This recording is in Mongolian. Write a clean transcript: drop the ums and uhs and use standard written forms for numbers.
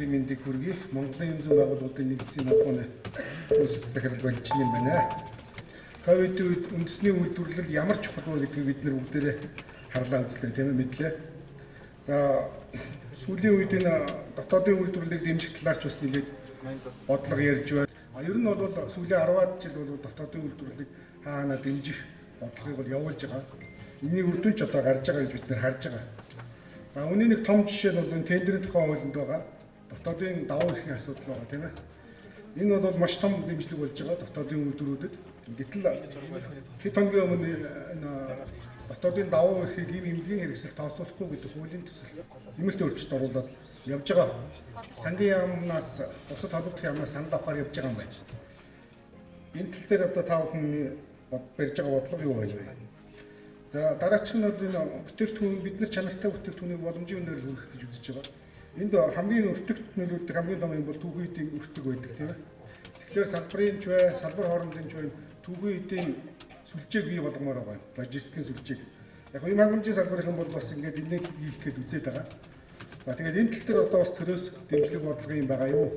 өдрийн мэндийг хүргэе. Монголын ем зүйн байгууллагуудын нэгдсэн холбооны үйлсэл захирал Балчин юм байна. Ковидын үед үндэсний үйлдвэрлэл ямар чухал вэ гэдгийг бид нар бүгдээрээ харлаа үзлээ, тийм ээ, мэдлээ. За, сүүлийн үед энэ дотоодын үйлдвэрлэлийг дэмжих талаар ч бас нэлээд бодлого ярьж байна. А ер нь бол сүүлийн 10-аад жил бол дотоодын үйлдвэрлэлийг хаана дэмжих бодлогыг бол явуулж байгаа. Энэний үр дүн ч одоо гарч байгаа гэж бид нэр харж байгаа. За, үүний нэг том жишээ нь бол энэ тендерийн тухай хуулинд байгаа дотоодын давуу эрхийн асуудал байгаа, тийм ээ. Энэ бол маш том дэмжлэг болж байгаа дотоодын үйлдвэрүүдэд. Гэтэл хэд хоногийн өмнө энэ дотоодын давуу эрхийг ийм эмнэлгийн хэрэгсэл тооцоолохгүй гэдэг хуулийн төсөл нэмэлт өөрчлөлт оруулаад явж байгаа. Сангийн яамнаас, бусад холбогдох яамнаас санал авахар явж байгаа юм байна. Энэ тал дээр одоо та бүхний барьж байгаа бодлого юу байх вэ? За, дараачих нь бол энэ бүтээгдэхүүн, бид нар чанартай бүтээгдэхүүнийг боломжийн үнээр хүргэх гэж үзэж байгаа. Энд хамгийн өртөгт нөлөөлдөг хамгийн том юм бол түүхий эдийн өртөг байдаг, тийм ээ. Тэгэхээр салбарын ч бай, салбар хоорондын ч бай, түүхий эдийн сүлжээг бий болгомоор байгаа юм. Логистикийн сүлжээг. Яг ийм хангамжийн салбарын бол бас ингээд энийг хийх гээд үзээд байгаа. За, тэгээд энэ тал дээр одоо бас төрөөс дэмжлэг бодлого юм байгаа юу?